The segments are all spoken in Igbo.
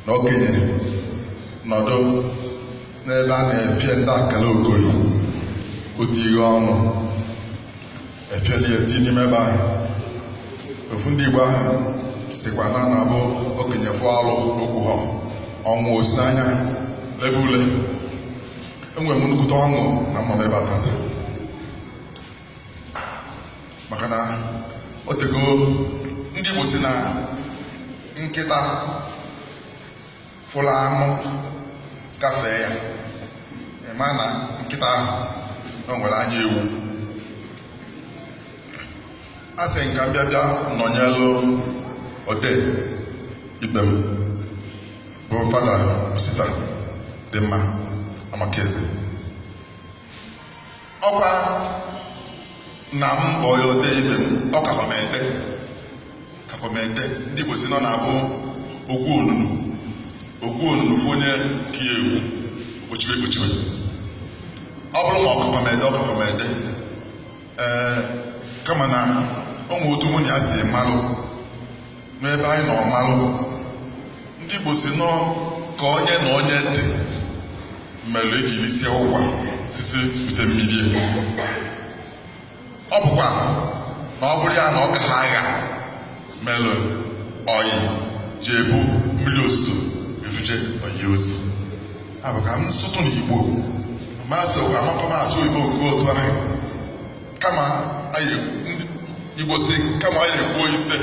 Na okenye nọdụ n'ebe a na-efie ndị akara okori otu ihe ọnụ efieli eti n'ime ebe ahụ. Ofu ndị Igbo ahụ sikwa na na-abụ okenye fụọ alụ okwu ha ọnwụ osi n'anya lebe ule. Enwere m nnukwute ọṅụ na mma ebe a tata, maka na o tego ndị Igbo si na nkịta fụrụ anụ gafee ya, ịma na nkịta ahụ na o nwere anya ewu. A sị nka bịa bịa nọnyelụ ode ibe m bụ Fada Osita dị mma Amakeze. Ọkwa na mbọ ya ode ibe m, ọ kakwa m ede, kakwa m ede. Ndị Igbo si nọ na-abụ ogwu onunu, ogwu onunu fụ onye ka ya egwu kpochiwe kpochiwe. Ọ bụrụ ma ọ kakwa m ede, ọ kakwa m ede. Ee, kama na o nwere otu mụ na ya si malụ n'ebe anyị nọ malụ. Ndị Igbo si nọ ka onye na onye dị mere ejiri sie ụkwa sisi bute mmiri. Ọ bụkwa na ọ bụrụ ya na ọ ka ha agha mere oyi ji ebu mmiri ozuzo eruje oyi ozi. Abụ ka m sụtụ n'Igbo masị amakọ m asụ Igbo nke otu ahụ, kama anyị Igbo si kama anyị ekwuo ise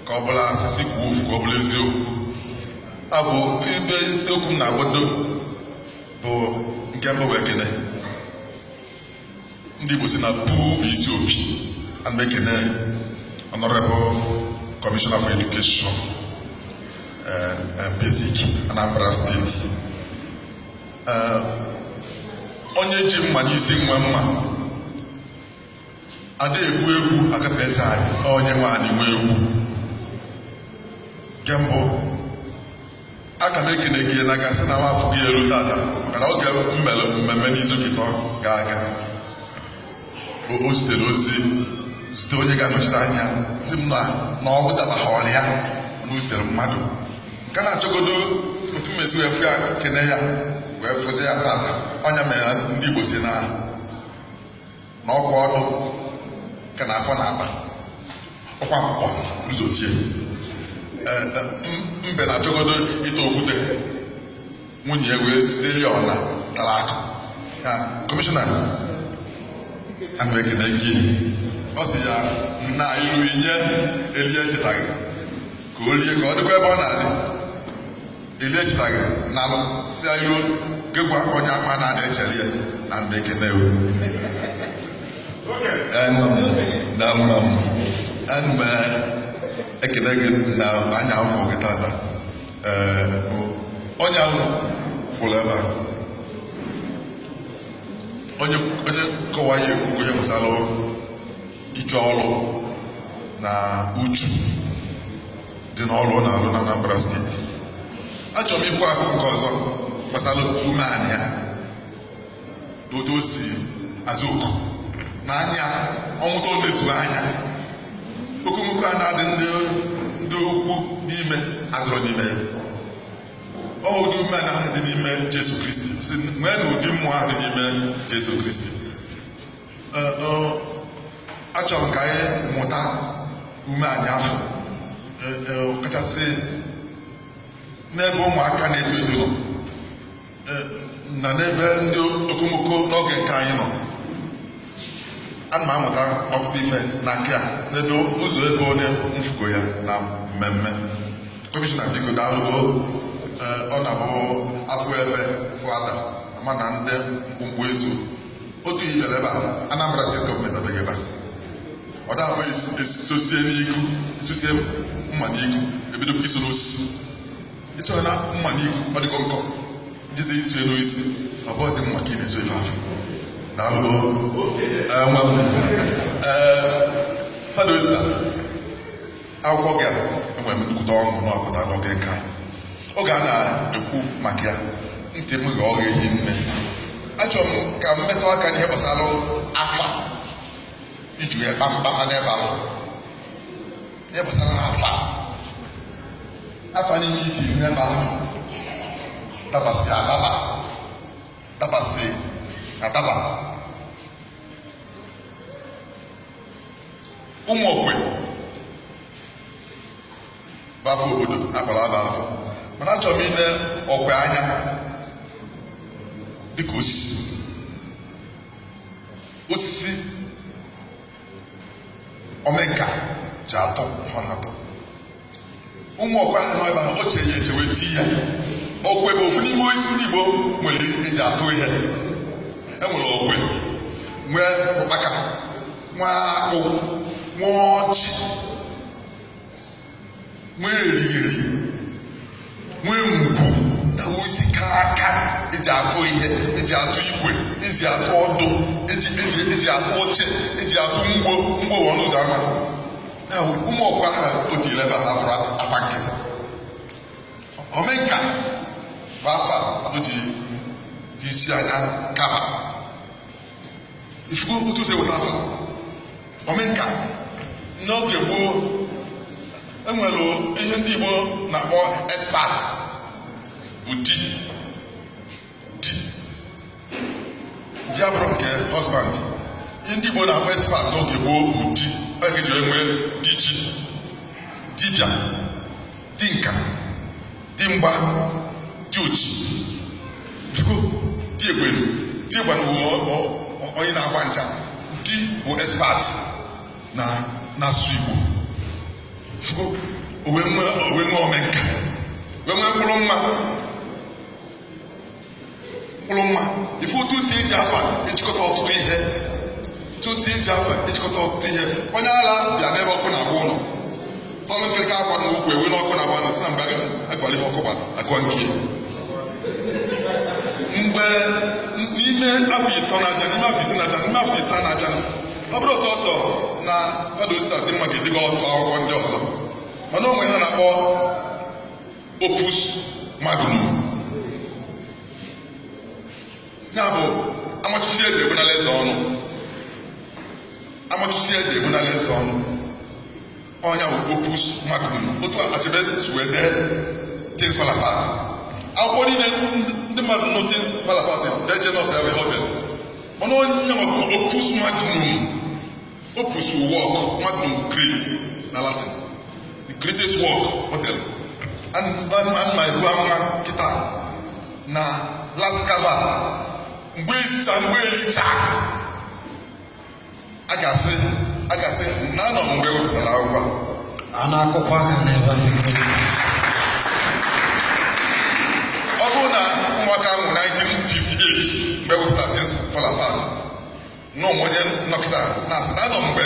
ka ọ bụla asịsị kwuo ofu ka ọ bụla eziokwu. Abụ ibe isiokwu m na-agbado bụ nke mbụ bụ ekene. Ndị Igbo si na puu bụ isi opi. Ana m ekene Honorable Commissioner for Education and Basic Anambra State. Onye ji mma n'isi nwe mma ada egwu egwu agafe eze anyị, onye nwe anyị nwe egwu. Nke mbụ aka m ekene gị na gasị na nwafọ gị elu tata, maka na oge m mere mmemme n'izu kịtọ ga-aga o zitere ozi zite onye ga-anọchite anya si m na ọ gụtabaghọrọ ya na o zitere mmadụ nke na-achọgodo otu mmesi wee fụ ya kene ya wee fụzi ya tata. Ọnya mere ndị Igbo si na ọkwa ọdụ ka na afọ na-akpa ọkwa mkpọ ụzọ tie. Mbe na-achọgodo ite okwute nwunye ya wee sitere ọna tara akụ. Ya kọmishọna ana m ekene gị. Ọ sị ya nna ilu inye elie echetaghị ka o lie ka ọ dịkwa ebe ọ na-adị. Elie echetaghị na alụ si ya ilu gịgwa onye ama na-adị echere ya na mma ekene o. Ana m ekene gị na anya afọ gị tata. Onye ahụ fụrụ ebe a onye kọwa ya ekwukwu ihe gbasara ike ọrụ na uchu dị n'ọrụ ọ na-alụ na Anambra Steeti. Achọrọ m ikwu akụkọ nke ọzọ gbasara umeanị ya na otu o si azụ oku na anya ọnwụta ọ na-ezughị anya. Okomoko a na-adị ndị ukwu n'ime adịrọ n'ime ya. Ọ ụdị umeanị ahụ dị n'ime Jesu Kristi, si nwee na ụdị mmụọ ahụ dị n'ime Jesu Kristi. Achọrọ m ka anyị mụta umeanị afọ kachasị n'ebe ụmụaka na-eto eto nọ na n'ebe ndị okomoko n'oge nke anyị nọ. Ana m amụta ọtụtụ ife na nke a n'ebe ụzọ ebe onye mfugo ya na mmemme. Kọmishọna biko daalụgo. Ọ na-abụ afọ ebe fụ ada ama na ndị mkpụmkpụ ezu otu ihe bịara ebe a. Anambra Steeti gọọmenti abịaghị ebe a. Ọ da-abụ esosie n'igu esosie mma n'igu ebidokwa iso n'osisi iso na mma n'igu ọ dịkọ nkọ jezi isi n'osisi ọ bụghịzi mma ka ị na-eso ife afọ. Daalụ nwa m. Fada Osita, akwụkwọ gị a enwere m nnukwute ọṅụ na ọpụta n'oge nke anyị. Oge a na-ekwu maka ya ntị m ga ọ ga-ehi nne. Achọrọ m ka m metụ aka n'ihe gbasara afa iji wee kpamkpam n'ebe ahụ. Ihe gbasara afa Afa niile iti n'ebe ahụ dabasị adaba, dabasị adaba. Ụmụ okwe bụ afọ obodo akpara aba afọ, mana achọrọ m ile okwe anya dịka osisi. Osisi omenka ji atọ ọ na-atọ. Ụmụ okwe ahụ nọ ebe ahụ, o chere ya eche wee tii ya. Okwe bụ ofu n'ime osisi ndị Igbo nwere eji atụ ihe. E nwere okwe, nwee ụkpaka, nwee akpụ, nwee ọjị, nwee erigheri, nwee ngwu na osisi ka aka eji atụ ihe, eji atụ igwe, eji atụ ọdụ, eji atụ oche, eji atụ mgbo mgbo ọnụ ụzọ ama. Na ụmụ ọkwa ahụ o tiri ebe ha bụrụ afa nkịtị. Omenka bụ afa o ji dị iche anya kava. Ifugo otu o si eweta afa omenka. N'oge gboo enwere ihe ndị Igbo na-akpọ expert bụ di. Di di abụrụ nke husband. Ihe ndị Igbo na-akpọ expert n'oge gboo bụ di. Ọ ga eji nwee di ji, dibịa, dinka, dimgba, diochi, biko di egbenu. Di egbenu bụ onye na-agba ncha. Di bụ expert na n'asụsụ Igbo. Biko o wee nwee omenka, wee nwee mkpụrụ mma. Mkpụrụ mma ife otu si eji afa ejikọta ọtụtụ ihe, otu si eji afa ejikọta ọtụtụ ihe. Onye ala bịa n'ebe ọkụ na-agba ụlọ tọlụ nkirika akwa na ukwu ewe n'ọkụ na-agba ụlọ, si na mgbe agwala ihe ọkụ gbara agụa nke mgbe n'ime afọ 3 na-abịa, n'ime afọ 5 na-abịa, n'ime afọ 6 na-abịa. Ọ bụrụ sọsọ na Fada Osita dị mma ga-edega ọtụ akwụkwọ ndị ọzọ, mana onwe ha na-akpọ opus magnum. Ya bụ amachụsi ede ebunala eze ọnụ, amachụsi ede ebunala eze ọnụ. Ọnya bụ opus magnum. Otu Achebe si wee dee Things Fall Apart. Akwụkwọ niile ndị mmadụ nụ Things Fall Apart deje nọọsụ ya bụ ihe ọ dere, mana onye bụ opus magnum. Opus work, magnum great na Latin, the greatest work o dere. Ana ebu ama kịta na last cover mgbe esicha mgbe ericha a ga-asị na anọ mgbe ewepụtara akwụkwọ a na-akụkwa aka n'ebe. Ọ bụrụ na ụmụaka nwụrụ 1958 mgbe ewepụtara Things Fall Apart, na onwe onye nnọkịta na-asị na anọ mgbe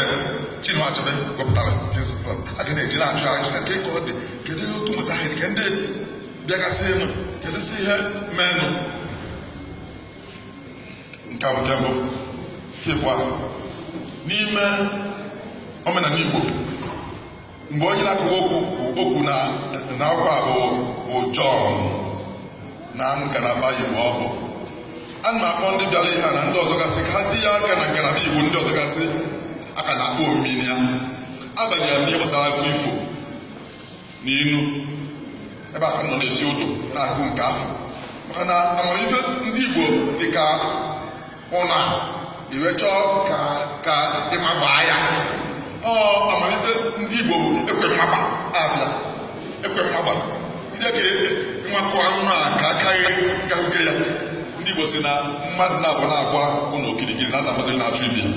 Chinua Achebe wepụtara Things Fall Apart, a ga na-eji na-achụ ajụ sị ka ọ dị, kedu otu mụsahịrị, ke ndị bịagasị enu, kedu si ihe menụ. Nke a bụ nke mbụ. Nke abụọ, n'ime omenala Igbo mgbe onye na-akụwa okwu okwu na akwụkwọ a bụ John na ngalaba Igbo. Ọ bụ ana m akpọ ndị bịara ihe a na ndị ọzọ gasị ka ha tinye aka na ngalaba Igbo ndị ọzọ gasị aka na-akpọ omimi ya. Abanyere m n'ihe gbasara akụkọ ifo na inu ebe aka nọ na-esi ụdọ na-agụ nke afọ, maka na amamife ndị Igbo dị ka ụna iwe chọọ ka ịmagbaa ya. Ọ amamife ndị Igbo bụ ekwe mmagba afịa, ekwe mmagba ndị ka ịmakụ anụ a ka aka gahuke ya. Ndị Igbo si na mmadụ na-abụ na-agba ụlọ okirikiri na azafọdụ na-achụ ibe ya.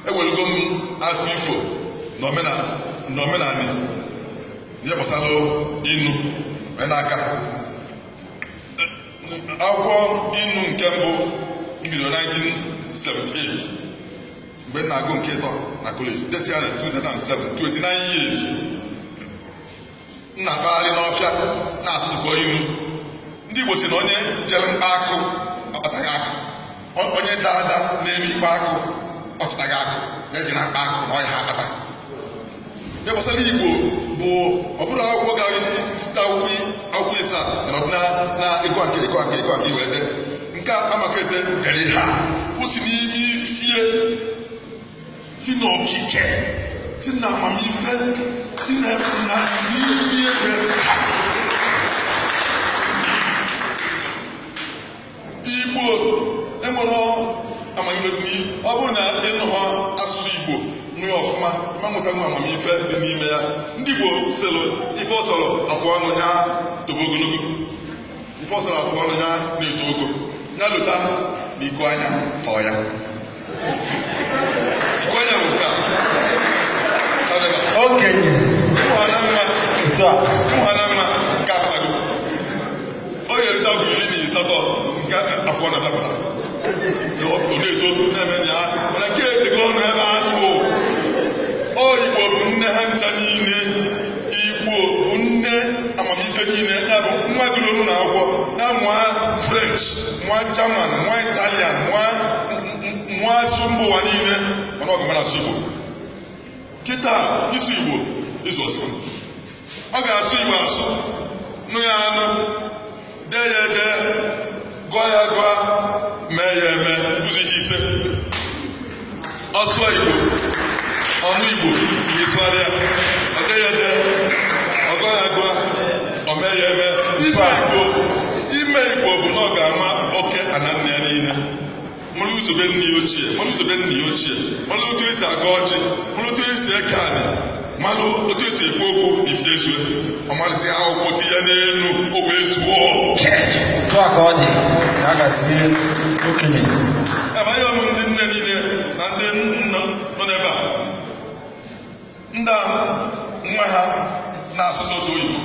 Ewelugo m akụkọ ifo na omenala ihe gbasara inu wee n'aka. Akwụkwọ inu nke mbụ mbido 1978 mgbe m na-agụ nke ịtọ na kọleji, desia na 2007, 29 years m na-akpagharị n'ọfịa na-atụtụkọ inu. Ndị Igbo si na onye jere mkpa akụ ọkpataghị akụ, onye dada na-eme ikpe akụ ọchịtaghị akụ, na-eji na mkpa akụ na ọya ha akpata. Ihe gbasara Igbo bụ ọ bụrụ akwụkwọ ga-etite akwụkwọ ịsa na ọdịna na ịgụ nke ịgụ nke ịgụ nke iwe dee. Nke a Amakeze dere ihe a, o si n'ime isie, si n'okike, si na amamife Si na n'ime ebe Igbo enwere amamife dị n'ime. Ọ bụrụ na ịnụ ha asụsụ Igbo nụ ya ọfụma, ma nweta nwa amamife dị n'ime ya. Ndị Igbo sịrị ife ọsọrọ afụ ọnụ ya tobe ogologo, ife ọsọrọ afụ ọnụ ya na-eto ogo, ya lụta na iko anya tọọ ya. Iko anya bụ nke a. Okenye. Ụmụ ha na mma. Otu a. Ụmụ ha na mma nke akpago. O yerute afọ 18 nke afọ na-adapụta. Ọ na-eto na-eme ya, mana nke etego ọnụ ebe afọ. O Igbo bụ nne ha ncha niile. Igbo bụ nne amamife niile. Ya bụ nwa gụrụ olu na akwụkwọ na mụa French, mụa German, mụa Italian, mụa asụ mba ụwa niile, mana ọ ga-amara asụ Igbo. Kịta ịsụ Igbo ịsụ ọsụ. Ọ ga-asụ Igbo asụ, nụ ya anụ, dee ya ede, gụọ ya gụọ, mee ya eme, ụzọ ihe ise. Ọ sụọ Igbo, ọnụ Igbo na-esụgharị ya, ọ dee ya ede, ọ gụọ ya gụọ, ọ mee ya eme. Ime Igbo bụ na ọ ga-ama oke ana nna ya niile. Mụrụ ụzọbe nne ya ochie, mụrụ ụzọbe nna ya ochie, mụrụ otu esi aga ọjị, mụrụ otu esi eke anị, mmalụ otu esi ekwu okwu ifite ezue. Ọ malite akwụkwọ tinye n'elu, o wee zuo. Otu a ka ọ dị, ka a ga-esi okenye. Abaghị ọmụ ndị nne niile na ndị nna nọ n'ebe a. Ndị a nwa ha na-asụ sọsọ oyibo.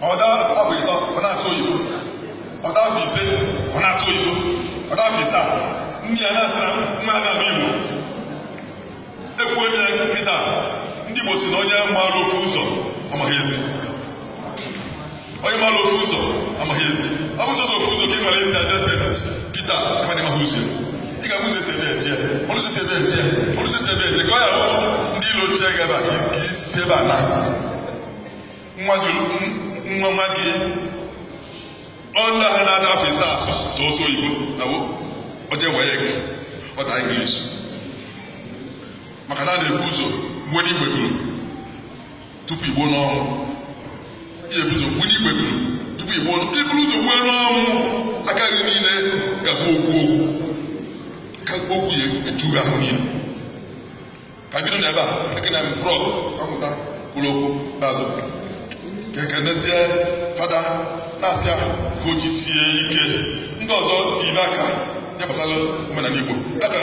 Ọ daa afọ 3, ọ na-asụ oyibo. Ọ daa afọ 5, ọ na-asụ oyibo. Ọ daa afọ 7, nne ya na-asị na nwa ya na-ama Igbo. Ekwuo m ya nkịta, ndị Igbo si na onye maara ofu ụzọ amaghị ezi. Onye maara ofu ụzọ amaghị ezi. Ọ bụ sọsọ ofu ụzọ ka ị mara esi aja kịta, ịma na ịmaghị ụzọ. Ị ga-abụ ụzọ esi ebe eje, ọrụ ụzọ esi ebe eje, ọrụ ụzọ esi ebe eje, ka ọ ya bụ ndị ilo chee gị ebe a ka isi ebe a na. Nwa gị nwa nwa gị ọnụ ahụ na-ada afọ 7 asụ sọsọ oyibo na ọ dị wee gị ọ daa English. Maka na a na-ebu ụzọ gbuo n'igbe gburu tupu igbo n'ọnwụ. Ị ebu ụzọ gbuo n'igbe gburu tupu igbo n'ọnwụ. Iburu ụzọ gbuo n'ọnwụ, aka gị niile ga-abụ okwu okwu. Ka okwu ya ejughị ahụ niile. Ka bido n'ebe a, ekene m prọf amụta kwuru okwu n'azụ. Ka ekenezie fada na-asị ahụ ka o jisie ike. Ndị ọzọ tibe aka ihe gbasara omenala Igbo. Aka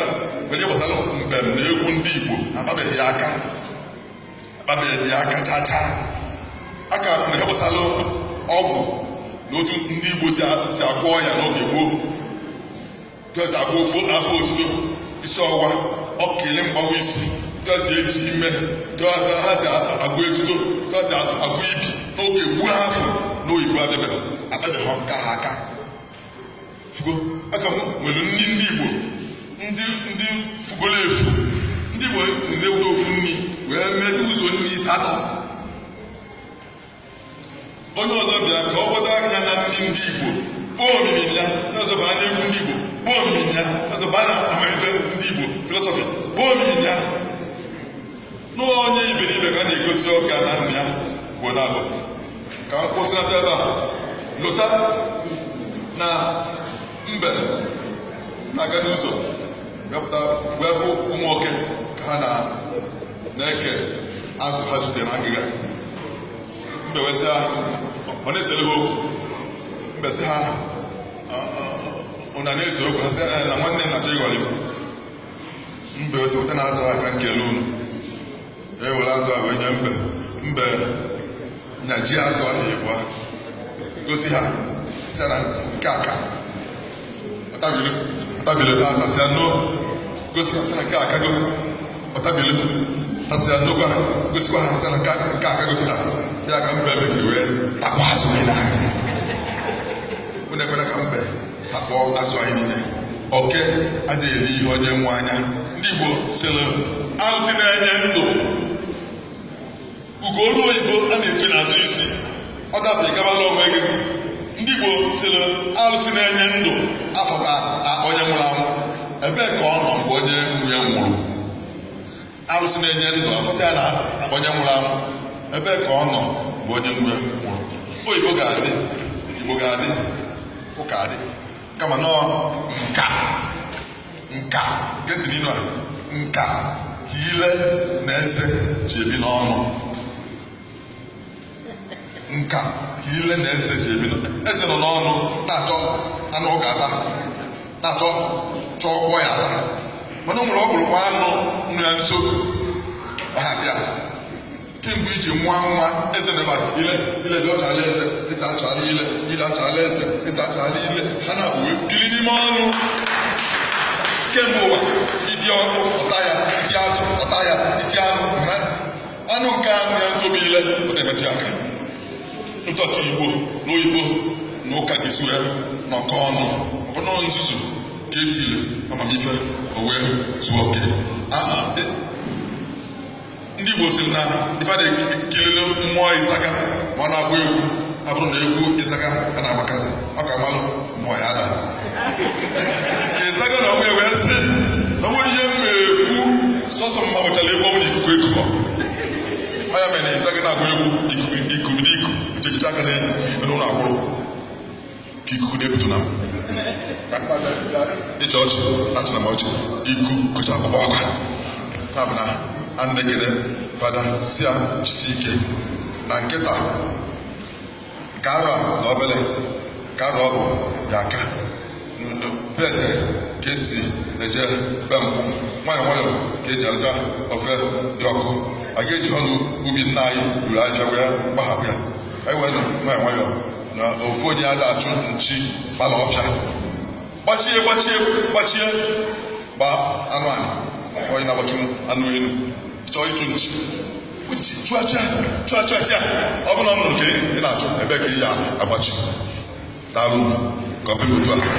nwere ihe gbasara mbem na egwu ndị Igbo akpabeghị ya aka. Akpabeghị ya aka chaa chaa. Aka nwere ihe gbasara ọgwụ na otu ndị Igbo si agwọ ọya n'oge gboo. Tụọsi agwọ ofu afọ otuto, isi ọwụwa, ọkịlị mgbawa isi, tụọsi eji ime, tụọsi ha si agwọ etuto, tụọsi agwọ ibi n'oge gboo afọ n'oyibo adịbeghị akpabeghị nka ha aka. Fugo, aka m nwere nri ndị Igbo, ndị fugolo efu, ndị Igbo na-ewute ofu nri wee mee ụzọ nri 8. Onye ọzọ bịa ka ọ gbado anya na nri ndị Igbo, kpọọ omimi ya, onye ọzọ baa n'egwu ndị Igbo, kpọọ omimi ya, onye ọzọ baa na amamife ndị Igbo, filosofi, kpọọ omimi ya. N'onye iberibe ka a na-egosi ọka na nna ya bụ na-abụ. Ka m kwụsịnata ebe a, lụta na mbe na-aga n'ụzọ gapụta wee fụ ụmụ oke ka ha na-eke azụ ha zutere na ngịga. Mbe wee sị ha, ọ na-esere ha okwu. Mbe sị ha, ọ na-ese okwu, ha sị na nwanne m na-achọ ịghọrị m. Mbe wee sị, weta na azụ ha ka nkele unu. E were azụ a wee nye mbe. Mbe na ji azụ ahụ ịbụa gosi ha, sị na nke aka ọtabili tasịa no, gosi ha sị na nke aka go, ọtabili tasịa no gwa ha, gosikwa ha sị na nke aka go kịta. Ya ka mbe mebiri wee takpọ azụ niile ahụ. Unu ekwela ka mbe takpọ azụ anyị niile. Oke adịghị eri ihe onye nwe anya. Ndị Igbo sịrị arụsị na-enye ndụ. Ugo olu oyibo a na-eche n'azụ isi, ọ dapụ ịgabala onwe gị. Ndị Igbo sịrị arụsị na-enye ndụ afọta na onye nwụrụ anwụ. Ebee ka ọ nọ mgbe onye nwunye nwụrụ? Arụsị na-enye ndụ afọta ya na-akpọ onye nwụrụ anwụ. Ebee ka ọ nọ bụ onye nwụrụ? Oyibo ga-adị, Igbo ga-adị, ụka adị. Kama nọọ nka nka geti n'inu a nka ka ile na eze ji ebi n'ọnụ. Nka ka ile na eze ji ebi n'ọnụ. Eze nọ n'ọnụ na-achọ anụ ọ ga-ata, na-achọ chọọ ọkpọ ya ata. Mana o nwere ọkpụrụkpụ anụ nọ ya nso ọha ya. Kemgbe iji nwa nwa eze neba ile ile dị ọchala eze, eze achala ile, ile achala eze, eze achala ile, ha na-abụ wee biri n'ime ọnụ. Kemgbe ụwa iti ọkụ ọta ya, iti azụ ọta ya, iti anụ mara anụ nke anụ ya nso bụ ile, ọ na-emetụ ya aka. Ntọtụ Igbo na oyibo na ụka ga-esi wee nọkọ ọnụ. Ọ bụ nzuzu ka etiri amamife o wee zuo oke. Ndị Igbo siri na ife a na-ekirili mmụọ ịzaga ma ọ na-agba egwu, abụrụ na egwu ịzaga a na-agbakazi ọ ka malụ mmụọ ya ada. Ịzaga na onwe wee sị na onwere ihe m ekwu sọsọ mma nwetara egwu ọnwụ na ikuku ekughọ. Ọ ya mere na ịzaga na-agba egwu ikuku ikuku n'iku ejide aka n'ụlọ akwụrụ ka ikuku na-ebutu na m. Ịchọ ọchị achịna m ọchị iku kụcha akpụkpọ akwa. Ya bụ na a na-ekele Fada si ya jisi ike na nkịta nke arụ a na obele nke arụ ọ bụ ya aka bete ka esi eje be nkwụ nwayọ nwayọ ka eji arịcha ofe dị ọkụ. A ga-eji ọnụ ubi nna anyị ruru aja wee gbahapụ ya. Anyị wee nwayọ nwayọ na ofu onye ada achụ nchi gbala ọfịa gbachie gbachie gbachie gba anụ anyị onye na-agbachi anụ elu chọọ ịchụ nchi nchi chụọ chụọ chụọ chụọ chụọ ọ bụrụ na ọ nụrụ ka ị na-achụ ebe ka ị ya agbachi. Daalụ ka ọ bụrụ otu a.